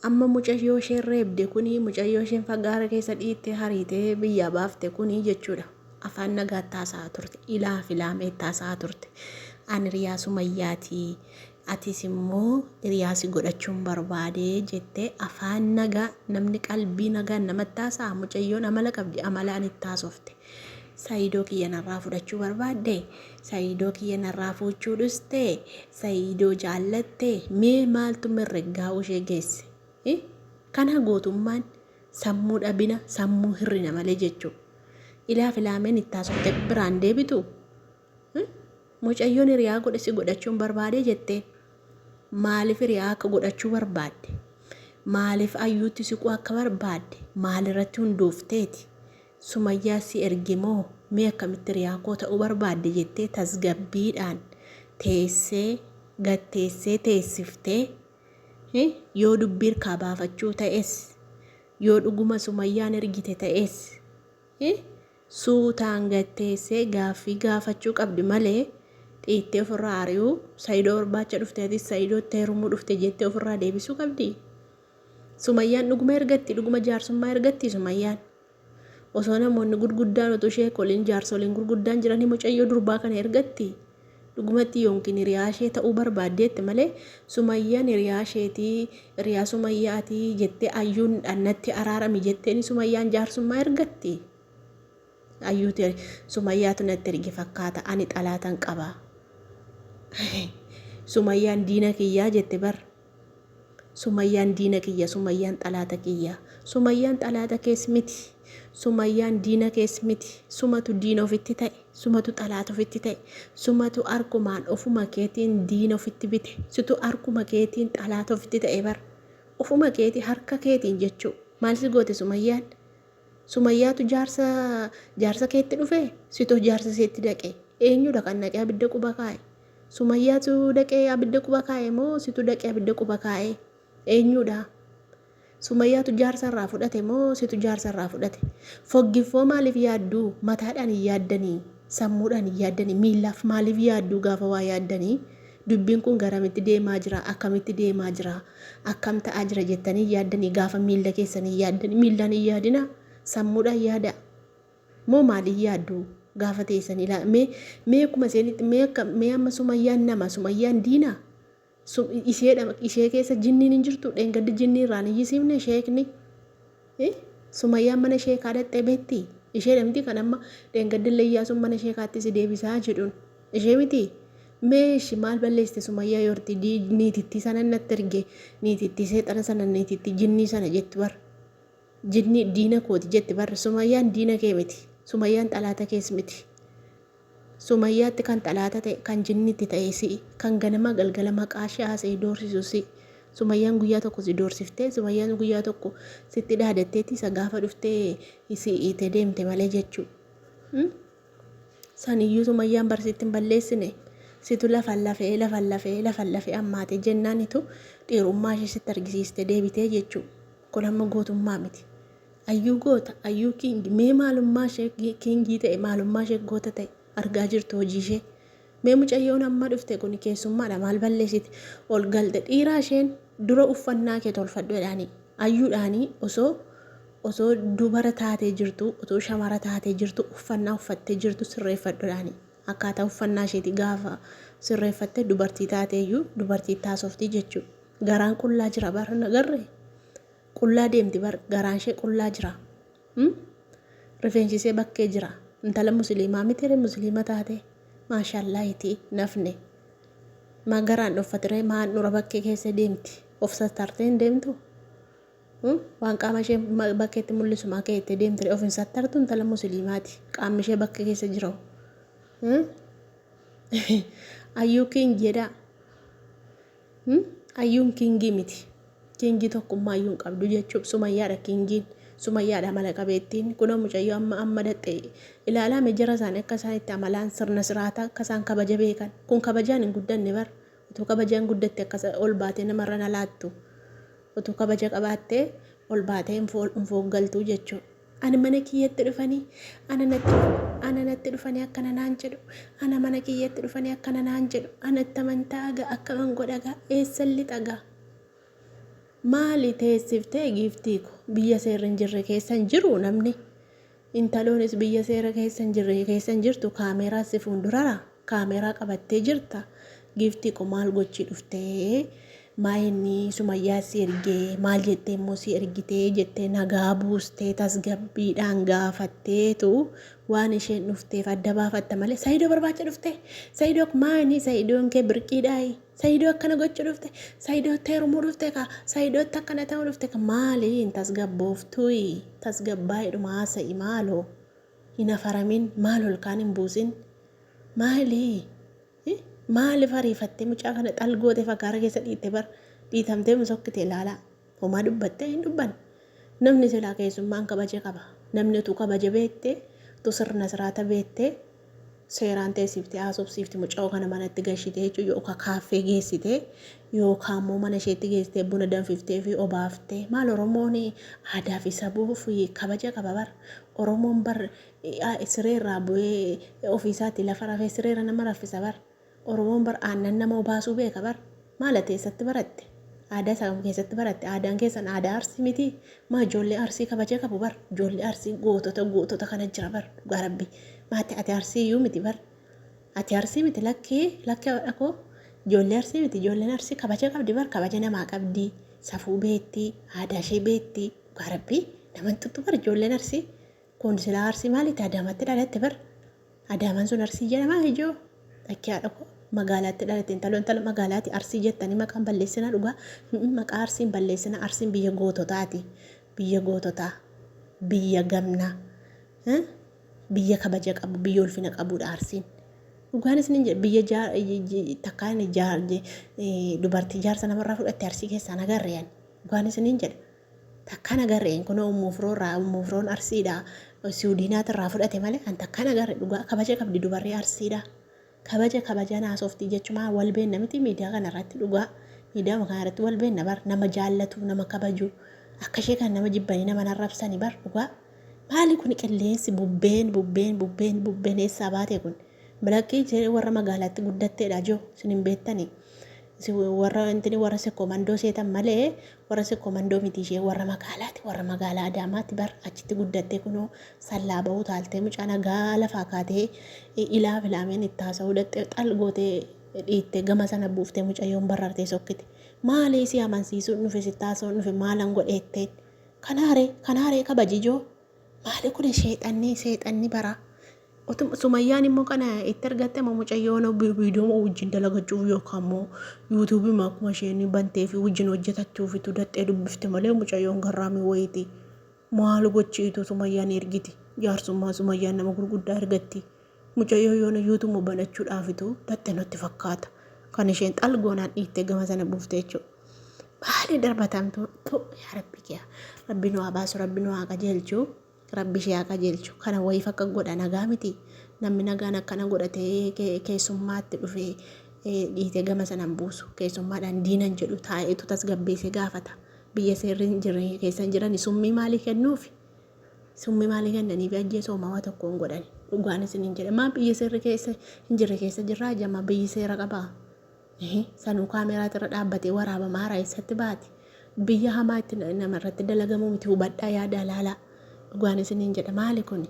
Amma mucayyoo isheen reebde kuni mucayyoo isheen fagaara keessa dhiittee hariitee biyyaa baafte kuni jechuudha. Afaan nagaatti haasa'aa turte. Ilaa fi laameetti haasa'aa turte. Ani hiriyaa Sumayyaati. Atis immoo hiriyaa si godhachuun barbaade jettee afaan nagaa namni qalbii nagaan namatti haasa'a mucayyoon amala qabdi amalaan itti haasofte. Saidoo kiyya narraa fudhachuu barbaadde? Saidoo kiyya narraa fuuchuu dhuste? Saidoo jaallatte? Mee maaltu mirriggaa'uu ishee geesse? Kana gootummaan sammuu dhabina sammuu hirrina malee jechuu. Ilaa filaameen itti haasofte biraan deebitu? Mucayyoon hiriyaa godhe si godhachuun barbaade jetteen. Maaliif hiriyaa akka godhachuu barbaadde? Maaliif ayyuutti siquu akka barbaadde? Maalirratti hundoofteeti? Sumayyaa si erge moo mee akkamitti hiriyaa koo ta'uu barbaadde jettee tasgabbiidhaan teessee gad teessee teessiftee yoo dubbii irkaa baafachuu ta'es yoo dhuguma Sumayyaan ergite ta'es suutaan gad teessee gaaffii gaafachuu qabdi malee xiittee ofirraa ari'uu Saidoo barbaacha dhufte atis Saidootti heerumuu dhufte jettee ofirraa deebisuu qabdi. Sumayyaan dhuguma ergatti dhuguma jaarsummaa ergatti Sumayyaan. Osoo namoonni gurguddaan utuu sheekoliin jaarsoliin gurguddaan jiranii mucayyoo durbaa kana ergatti dhugumatti yookiin hiriyaa ishee ta'uu barbaaddeetti malee Sumayyaan hiriyaa isheetii hiriyaa Sumayyaatii jettee ayyuun natti araarami jetteeni Sumayyaan jaarsummaa ergatti. Ayyuuti Sumayyaatu natti erge fakkaata ani xalaatan qaba. Sumayyaan diina kiyyaa jette bar. Sumayyaan diina kiyya Sumayyaan xalaata kiyya. Sumayyaan xalaata kees miti. Sumayyaan diina kees miti. Sumatu diina ofitti ta'e. Sumatu xalaata ofitti ta'e. Sumatu harkumaan ofuma keetiin diina ofitti bite. Situ harkuma keetiin xalaata ofitti ta'e bar. Ofuma keetii harka keetiin jechuu. Maal si goote Sumayyaan? Sumayyaatu jaarsa jaarsa keetti dhufe situ jaarsa seetti dhaqe eenyudha kan dhaqee abidda quba kaa'e Sumayyaatu dhaqee abidda quba kaa'e moo situ dhaqee abidda quba kaa'e eenyudha Sumayyaatu jaarsa irraa fudhate moo situ jaarsa irraa fudhate foggiffoo maaliif yaadduu mataadhaan hin yaaddanii sammuudhaan hin yaaddanii miillaaf maaliif yaadduu gaafa waa yaaddanii dubbiin kun garamitti deemaa jira akkamitti deemaa jira Akkam ta'aa jira jettanii hin yaaddanii gaafa miilla keessan hin yaaddanii miillaan hin yaadinaa sammuudhaan yaadaa moo maaliin yaaddu gaafa teessan ilaa mee mee akkuma iseenitti mee akka mee amma sumayyaan nama sumayyaan diina isheedha ishee keessa jinniin hin jirtu dheengaddi jinnii irraan iyyisiifne sheekni Sumayyaan mana sheekaa dhaqxee beektii? Isheedha miti kan amma dheengaddillee Iyyaasuun mana sheekaatti si deebisaa jedhuun. Ishee miti? Mee ishi maal balleessite Sumayyaa yorti niitittii sana natti erge niitittii seexana sana niitittii jinnii sana jetti bar. Jinnii diina kooti jetti bar Sumayyaan diina kee miti. Sumayyaan xalaata kees miti. Sumayyaatti kan xalaata ta'e, kan jinniitti ta'e si'i. Kan ganama galgala maqaa ishee haasa'ee doorsisu si'i. Sumayyaan guyyaa tokko si doorsiftee, Sumayyaan guyyaa tokko sitti dhaadatteetti isa gaafa dhuftee si hiite deemte malee jechuu. Saniyyuu Sumayyaan bar sitti hin balleessine. Situ lafan lafee, lafan lafee, lafan lafee ammaate jennaanitu dhiirummaa ishee sitti argisiiste deebitee jechuu. Kun amma gootummaa miti. Ayyuu goota, ayyuu king, mee maalummaa ishee kingii ta'e, maalummaa ishee goota ta'e argaa jirtu hojii ishee. Mee mucayyoon amma dhufte kun keessummaadha maal balleessiti ol galte dhiiraa isheen dura uffannaa kee tolfadhu jedhaanii. Ayyuudhaanii osoo osoo dubara taatee jirtu, otoo shamara taatee jirtu uffannaa uffattee jirtu sirreeffadhu jedhaanii. Akkaataa uffannaa isheeti gaafa sirreeffatte dubartii taateeyyuu dubartii taasofti jechuudha. Garaan qullaa jira bara nagarree. Qullaa deemti bar garaan ishee qullaa jira. Rifeensi ishee bakkee jira. Intala musliimaa miti ree musliima taate. Maashallaa iti nafne. Maa garaan dhoffatiree maa handhuura bakkee keessa deemti. Of sattartee hin deemtu. Waan qaama ishee bakkeetti mul'isu maa keettee deemti ree of hin sattartu intala musliimaati. Qaamni ishee bakkee keessa jira. Ayyuu king jedhaa. Ayyuun kingii miti. Kingii tokkummaa ayyuun qabdu jechuuf sumayyaadha kingiin. Sumayyaadha amala qabeettiin. Kunoo mucayyoo amma amma dhaqxe ilaalaa mee jara isaanii akka isaan itti amalaan sirna siraataa akka isaan kabaja beekan. Kun kabajaan hin guddanne bar. Utuu kabajaan guddatte akkas ol baatee namarra na laattu. Utuu kabaja qabaattee ol baatee hin fooggaltuu jechuudha. Ani mana kiyyatti dhufanii ana natti ana natti dhufanii akkana naan jedhu ana mana kiyyatti dhufanii akkana naan jedhu ana itti amantaa gaa akkaman godha gaa eessan lixa gaa. Maali teessiftee giiftii ko biyya seerri hin jirre keessa hin jiru namni intaloonis biyya seera keessa hin jirre keessa hin jirtu kaameeraa si fuuldurara kaameeraa qabattee jirta giiftii ko maal gochii dhuftee maa inni sumayyaa si ergee maal jettee immoo si ergitee jettee nagaa buustee tasgabbiidhaan gaafatteetu waan isheen dhufteef adda baafatta malee sayidoo barbaacha dhuftee sayidoo maa inni sayidoon kee birqiidhaayi Saidoo akkana gochuu dhufte Saidootti heerumuu dhufte kaa Saidootti akkana ta'uu dhufte kaa maali hin tasgabbooftuyi tasgabbaa'idhuma haasa'i maaloo hin afaramin maal ol kaan hin buusin maali maaliif ariifattee mucaa kana xal goote fagaara keessa dhiitte bar dhiitamtee musokkite ilaalaa homaa dubbattee hin dubban namni silaa keessummaan kabaja qaba namni utuu kabaja beettee utuu sirna siraata beettee seeraan teessiftee haasofsiifti mucayoo kana manatti gashitee jechuun yookaan kaaffee geessitee yookaan immoo mana isheetti geessitee buna danfiftee fi obaaftee maal Oromoon aadaa fi sabuu fi kabaja qaba bar Oromoon bar siree irraa bu'ee ofiisaatii lafa rafee sireerra nama raffisa bar Oromoon bar aannan nama obaasuu beeka bar. Maal ati eessatti baratte? Aadaa isa kam keessatti baratte? Aadaan keessan aadaa Arsii mitii? Maa ijoollee Arsii kabaja qabu bar. Ijoollee Arsii gootota gootota kana jira bar. Dhugaa rabbi. Maati ati Arsii iyyuu miti bar. Ati Arsii miti lakkii lakkii haadha koo. Ijoollee Arsii miti. Ijoolleen Arsii kabaja qabdi bar. Kabaja namaa qabdi. Safuu beetti. Aadaa ishee beetti. Dhugaa rabbi. Nama hin tuttu bar ijoolleen Arsii. Kun silaa Arsii maaliti Adaamatti dhalatte bar. Adaamaan sun Arsii jedhamaa ijoo? Lakkii haadha koo magaalaatti dhalatte intalo intala magaalaati Arsii jettanii maqaan balleessinaa dhugaa maqaa Arsiin balleessinaa Arsiin biyya goototaati biyya goototaa biyya gamnaa biyya kabaja qabu biyya ulfina qabuudha Arsiin. Dhugaan isinin jedha biyya takkaa inni dubartii jaarsa namarraa fudhatte Arsii keessaa nagarre ani dhugaan isinin jedha. Takkaan agarre kunoo Ummu Ufroo irraa Ummu Ufroon Arsiidha Siwudiinaat irraa fudhate malee kan takkaan agarre dhugaa kabaja qabdi dubarri Arsiidha. Kabaja kabajaan haasofti jechumaa wal beenna miti miidiyaa kana irratti dhugaa miidiyaa kana irratti wal beenna bar nama jaallatu nama kabaju akka ishee kan nama jibbanii nama narrabsani bar dhugaa. Maali kun qilleensi bubbeen bubbeen bubbeen bubbeen eessaa baate kun? Bilakkii warra magaalaatti guddatteedha joo isin hin beektanii. Warra intini warra sekkoomandoo seetan malee warra sekkoomandoo miti ishee warra magaalaati warra magaalaa Adaamaatti bar achitti guddattee kunoo sallaa ba'uu taaltee mucaa nagaa lafaa kaatee ilaa filaameen itti haasa'uu dhaxxee xal gootee dhiittee gama sana buuftee mucayyoon barartee sokkite. Maalii si amansiisuun dhufe sitti haasa'uun dhufe maalan godheetteen kanaaree kanaaree kabajijoo maali kun sheexanni seexanni baraa. Otuma Sumayyaan immoo kana itti argatte immoo mucayyoon viidiyoo wajjin dalagachuuf yookaan immoo yuutuubii akkuma isheen bantee fi wajjin hojjetachuuf itti daxxee dubbifte malee mucayyoon garraamii wayiiti. Maal gochiitu Sumayyaan ergiti. Jaarsummaa Sumayyaan nama gurguddaa ergatti. Mucayyoo yoona yuutuuma banachuudhaafitu daxxe nutti fakkaata. Kan isheen xal goonaan dhiittee gama sana buufte jechuudha. Maali darbatamtu yaa rabbi kiya. Rabbi nu haa baasu rabbi nu haa qajeelchu. Rabbi ishee haa qajeelchu. Kana wayiif akka godha nagaa miti. Namni nagaan akkana godhatee keessummaatti dhufee dhiitee gama sanaan buusu. Keessummaadhaan diinan jedhu taa'eetu tasgabbeessee gaafata. Biyya seerri hin jirre keessa hin jiran summii maalii kennuufi? Summii maalii kennaniifi ajjeesoo homaa tokko hin godhan. Dhugaan isiniin jedha. Maa biyya seerri keessa hin jirre keessa jirraa jamaa biyyi seera qabaa? Sanuu kaameraatu irra dhaabbatee waraabamaara eessatti baati? Biyya hamaa itti namarratti dalagamuu miti hubadhaa yaadaa laalaa. Dhugaan isiniin jedha maali kuni?